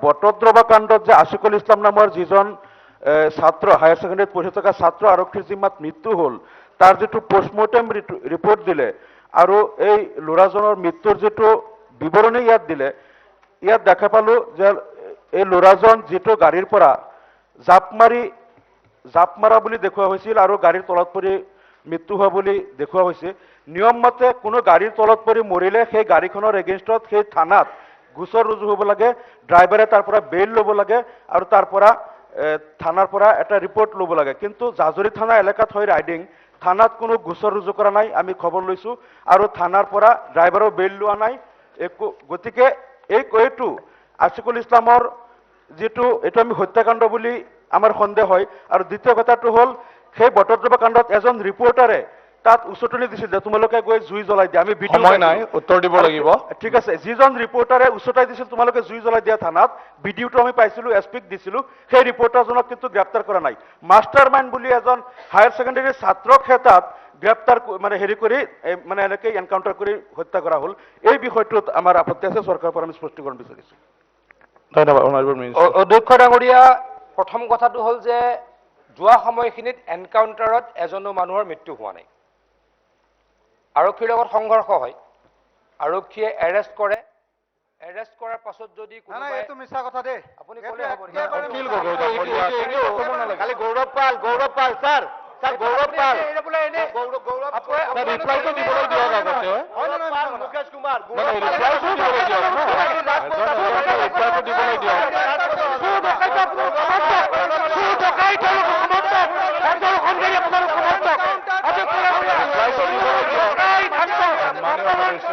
বটদ্ৰৱা কাণ্ডত যে আছিকুল ইছলাম নামৰ যিজন ছাত্ৰ, হায়াৰ ছেকেণ্ডেৰীত পঢ়ি থকা ছাত্ৰ আৰক্ষীৰ জিম্মাত মৃত্যু হ'ল, তাৰ যিটো পষ্টমৰ্টেম ৰিপৰ্ট দিলে আৰু এই ল'ৰাজনৰ মৃত্যুৰ যিটো বিৱৰণী ইয়াত দিলে, ইয়াত দেখা পালো যে এই ল'ৰাজন যিটো গাড়ীৰ পৰা জাপ মাৰা বুলি দেখুওৱা হৈছিল আৰু গাড়ীৰ তলত পৰি মৃত্যু হোৱা বুলি দেখুওৱা হৈছে। নিয়ম মতে কোনো গাড়ীৰ তলত পৰি মৰিলে সেই গাড়ীখনৰ এগেইনষ্টত সেই থানাত গোচৰ ৰুজু হ'ব লাগে, ড্ৰাইভাৰে তাৰ পৰা বেইল ল'ব লাগে আৰু তাৰ পৰা থানাৰ পৰা এটা ৰিপৰ্ট ল'ব লাগে। কিন্তু জাজৰি থানা এলেকাত হৈ ৰাইডিং থানাত কোনো গোচৰ ৰুজু কৰা নাই, আমি খবৰ লৈছোঁ, আৰু থানাৰ পৰা ড্ৰাইভাৰেও বেইল লোৱা নাই একো। গতিকে এইটো আছিকুল ইছলামৰ যিটো, এইটো আমি হত্যাকাণ্ড বুলি আমাৰ সন্দেহ হয়। আৰু দ্বিতীয় কথাটো হ'ল, সেই বটদ্ৰৱা কাণ্ডত এজন ৰিপৰ্টাৰে তাত উচটনি দিছিল যে তোমালোকে গৈ জুই জ্বলাই দিয়া। আমি ভিডিঅ' সময় নাই, পাইছিলো। উত্তৰ দিব লাগিব। ঠিক আছে, যিজন ৰিপৰ্টাৰে উচটাই দিছিল তোমালোকে জুই জ্বলাই দিয়া থানাত, ভিডিঅ'টো আমি পাইছিলো, এছ পিক দিছিলো, সেই ৰিপৰ্টাৰজনক কিন্তু গ্ৰেপ্তাৰ কৰা নাই। মাষ্টাৰ মাইণ্ড বুলি এজন হায়াৰ ছেকেণ্ডেৰী ছাত্ৰকহে তাত গ্ৰেপ্তাৰ মানে হেৰি কৰি মানে এনেকৈ এনকাউণ্টাৰ কৰি হত্যা কৰা হ'ল। এই বিষয়টোত আমাৰ আপত্তি আছে, চৰকাৰৰ পৰা আমি স্পষ্টীকৰণ বিচাৰিছো। ধন্যবাদ, অনাৰেবল মিনিষ্টাৰ। অধ্যক্ষ ডাঙৰীয়া, প্ৰথম কথাটো হ'ল যে যোৱা সময়খিনিত এনকাউণ্টাৰত এজনো মানুহৰ মৃত্যু হোৱা নাই। আৰক্ষীৰ লগত সংঘৰ্ষ হয়, আৰক্ষীয়ে এৰেষ্ট কৰে, এৰেষ্ট কৰাৰ পাছত যদি নাই নাই, কোনোবাই এইটো মিছা কথা দেই। আপুনি এইটো ক'লে হ'ব নেকি? একেবাৰে অখিল মিছা গগৈ কথা। ডাঙৰীয়া, তেনেকুৱা ক'ব নালাগে। খালি গৌৰৱ পাল, গৌৰৱ পাল ছাৰ, ছাৰ, গৌৰৱ পাল। গৌৰৱ গৌৰৱ ৰিপ্লাইটো দিবলৈ দিয়ক আগতে। হয় নে নহয় মিছা কথা? মুকেশ কুমাৰ। নাই, নাই, ৰিপ্লাইটো দিবলৈ দিয়ক ন। এজন এজনকৈ ৰিপ্লাইটো দিবলৈ দিয়ক। চোৰ ডকাইত আপোনালোক সমৰ্থক, চোৰ ডকাইত সমৰ্থক, অঞ্চল আপোনালোক সমৰ্থক। অধ্যক্ষ ডাঙৰীয়া, ৰিপ্লাইটো দিবলৈ দিয়ক। ডকাইত সন্মানীয় সদস্য,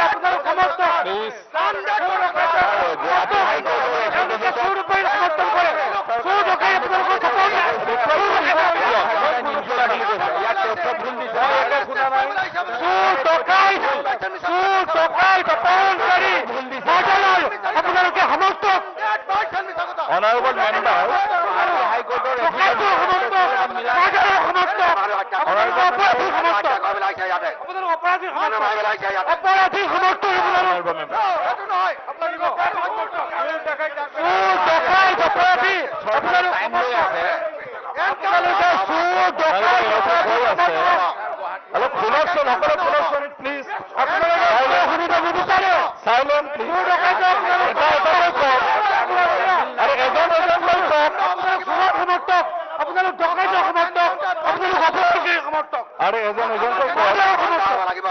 আপোনালোক সমৰ্থক। প্লিজ। তেওঁলোকে চোৰ কৰি সমৰ্থন কৰে, চোৰ ডকাইত আপোনালোকৰ সমৰ্থক। ইয়াত তথ্য ভুল দিছে। মই একো শুনা নাই। চোৰ ডকাইত, চোৰ ডকাইত, অপহৰণকাৰী মৰ্ডাৰৰ আপোনালোকে সমৰ্থক। মিছা কথা। অনাৰেবল মেম্বাৰ, হাইকোৰ্টৰ ডকাইতৰ সমৰ্থক, মৰ্ডাৰৰ সমৰ্থক, আপোনালোকে অপৰাধীৰ সমৰ্থক, আপোনালোক অপৰাধীৰ সমৰ্থক, অপৰাধীৰ সমৰ্থক আপোনালোক। অনাৰেবল মেম্বাৰ, এইটো নহয়। চোৰ ডকাইত অপৰাধী আপোনালোক সমৰ্থক। আপোনালোকে চোৰ ডকাইত অপৰাধী সমৰ্থক। অলপ শুনকচোন, সকলো শুনকচোন প্লিজ। আপোনালোকে শুনিব নিবিচাৰে। Silent please. চোৰ ডকাইত আপোনালোক এটা এটাকৈ কওক আৰু এজন এজনকৈ কওক। আপোনালোক চোৰৰ সমৰ্থক, আপোনালোক ডকাইতৰ সমৰ্থক, আপোনালোক অপৰাধীৰ সমৰ্থক। আৰু এজন এজনকৈ কওক। মৰ্ডাৰৰ সমৰ্থক। হ'ব লাগিব,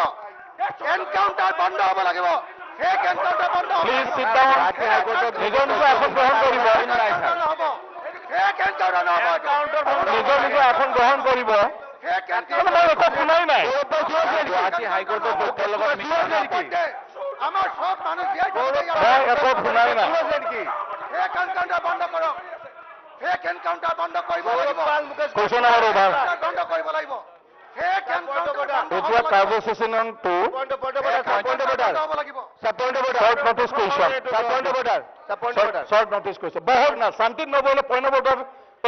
এনকাউণ্টাৰ বন্ধ হ'ব লাগিব, ফেক এনকাউণ্টাৰ বন্ধ হ'ব। Please sit down. নিজৰ নিজৰ আসন গ্ৰহণ কৰিব। নহ'ব, ফেক এনকাউণ্টাৰ নহ'ব এইটো। নিজৰ নিজৰ আসন গ্ৰহণ কৰিব। ফেক মানে মই একো শুনাই নাই। গুৱাহাটী হাইকোৰ্টৰ তথ্যৰ লগত মিলা নাই। এনকাউণ্টাৰ, আমাৰ চব মানুহ জীয়াই থাকোঁতে ইয়াত মই একো শুনাই নাই। ফেক এনকাউণ্টাৰ বন্ধ কৰক, ফেক এনকাউণ্টাৰ বন্ধ কৰিব লাগিব। Question hour over. বন্ধ কৰিব লাগিব, ফেক এনকাউণ্টাৰ বন্ধ হ'ব এতিয়া লাগিব। কাৰ্যসূচী নং 2। Point of order, point of order. বন্ধ হ'ব লাগিব। Point of order. Short notice question. Point of order, point of order. Short notice question. বহক না, শান্তিত নবহিলে পইণ্ট অফ অৰ্ডাৰ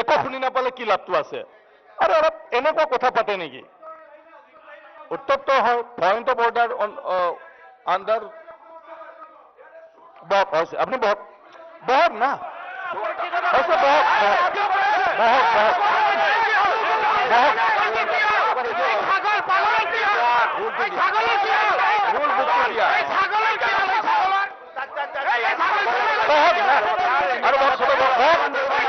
একো শুনি নাপালে কি লাভটো আছে? আৰু অলপ এনেকুৱা কথা পাতে নেকি? উত্তপ্ত হয়। Point of order under. বহক, হৈছে, আপুনি বহক, বহক না, হৈছে, বহক, বহক, বহক, বহক, বহক। ছাগল পাগলৰ কি হ'ল? এই ছাগলৰ কি হ'ল? ভুল বুকটো দিয়া। এই ছাগলৰ কি হ'ল? এই ছাগলৰ? এই ছাগল কি হ'ল? বহক না আৰু, বহক চবে, বহক, বহক।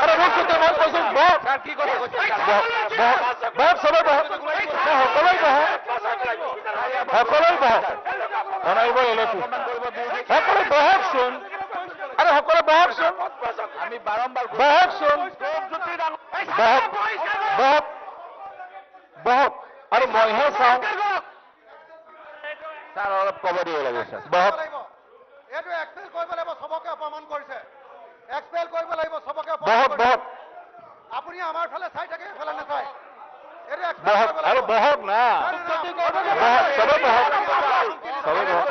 আৰে ৰূপজ্যোতি, মই কৈছো বহক। কি কথা কৈছে? বহক, বহক, বহক, চবে বহক, সকলোৱে বহক, সকলোৱে বহক। অনাৰেবল এলপি, সকলোৱে বহকচোন। আৰে সকলোৱে বহকচোন। আমি বাৰম্বাৰ বহকচোন, বহক, বহক, বহক। আৰু মইহে চাওঁ। ছাৰ, অলপ ক'ব দিব লাগিব ছাৰ। বহক। লাগিব। এইটো এক্সপেল কৰিব লাগিব, চবকে অপমান কৰিছে। এক্সপেল কৰিব লাগিব, চবকে অপমান বহক। কৰিছে। বহক। আপুনি আমাৰ ফালে চাই থাকে, এইফালে নাচায়। এইটো এক্সপেল বহক কৰিব আৰু লাগিব। বহক না, বহক, চবে বহক, চবে বহক,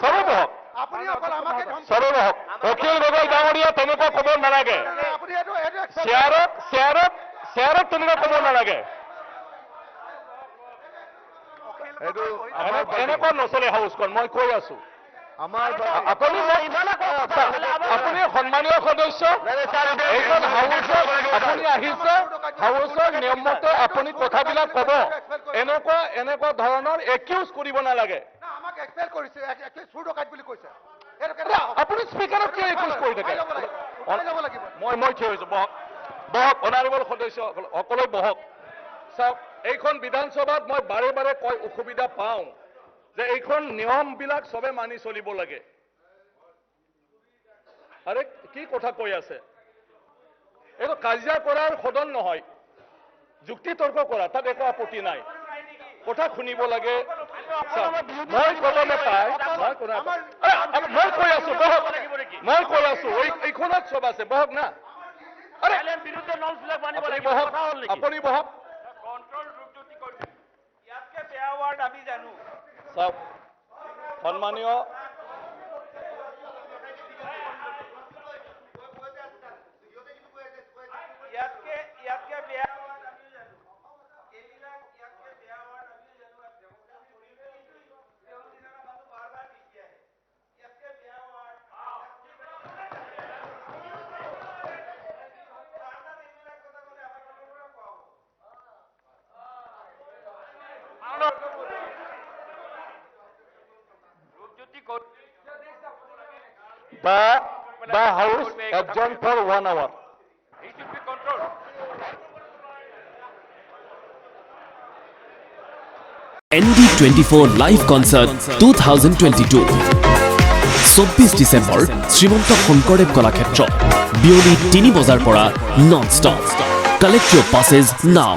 চবে বহক। আপুনি অকল আমাকে ধমকি চবে বহক। অখিল গগৈ ডাঙৰীয়া, তেনেকুৱা ক'ব নালাগে। আপুনি এইটো expel চেয়াৰত তেনেকুৱা ক'ব নালাগে। এইটো এনেকুৱা নচলে হাউচখন, মই কৈ আছো। আমাৰ আপুনি আপুনি সন্মানীয় সদস্য, এইখন হাউচত আপুনি আহিছে, হাউচৰ নিয়মমতে আপুনি কথাবিলাক ক'ব। এনেকুৱা ধৰণৰ একিউজ কৰিব নালাগে। না, আমাক এক্সপেল কৰিছে, একচুৱেলি চুৰ ডকাইত বুলি কৈছে। এইটো কেনেকুৱা হ'ব? আপুনি স্পীকাৰক কিয় একিউজ কৰি থাকে? উঠাই ল'ব লাগিব, উঠাই ল'ব লাগিব। মই থিয় হৈছো। বহক, বহক। অনাৰেবল সদস্য সকলোৱে বহক। চাওক, এইখন বিধানসভাত মই বাৰে বাৰে কৈ অসুবিধা পাওঁ যে এইখন নিয়মবিলাক চবে মানি চলিব লাগে। আৰে, কি কথা কৈ আছে? এইটো কাজিয়া কৰাৰ সদন নহয়, যুক্তি তৰ্ক কৰা, তাত একো আপত্তি নাই। কথা শুনিব লাগে। চাওক, মই ক'ব নাপায়, মই ক'ব নাপায়। আৰে, আৰে, মই কৈ আছো, বহক। মই কৈ আছো, এইখনত চব আছে, বহক না। আৰে, আপুনি বহক, আপুনি বহক। কণ্ট্ৰল ৰূপজ্যোতি কৰিছে, ইয়াতকে বেয়া ৱাৰ্ড আমি জানো। চাওক, সন্মানীয় ইয়াতকে বেয়া ৱাৰ্ড আমি জানো। এইবিলাক ইয়াতকে বেয়া ৱাৰ্ড আমি জানো। আৰু তেওঁ নিচিনা মানুহ বাৰ বাৰ লিখি আহে। ইয়াতকে বেয়া ৱাৰ্ড, এইবিলাক কথা ক'লে আমাৰ ফালৰ পৰা কোৱা হ'ব। Rupjyoti Kaushik. The house adjourned for one hour. He should be controlled. ND24 Live Concert 2022, 24 December, Srimanta Sankardev Kalakshetra, বিয়লি 3 বজাৰ পৰা non stop. Collect your passes now.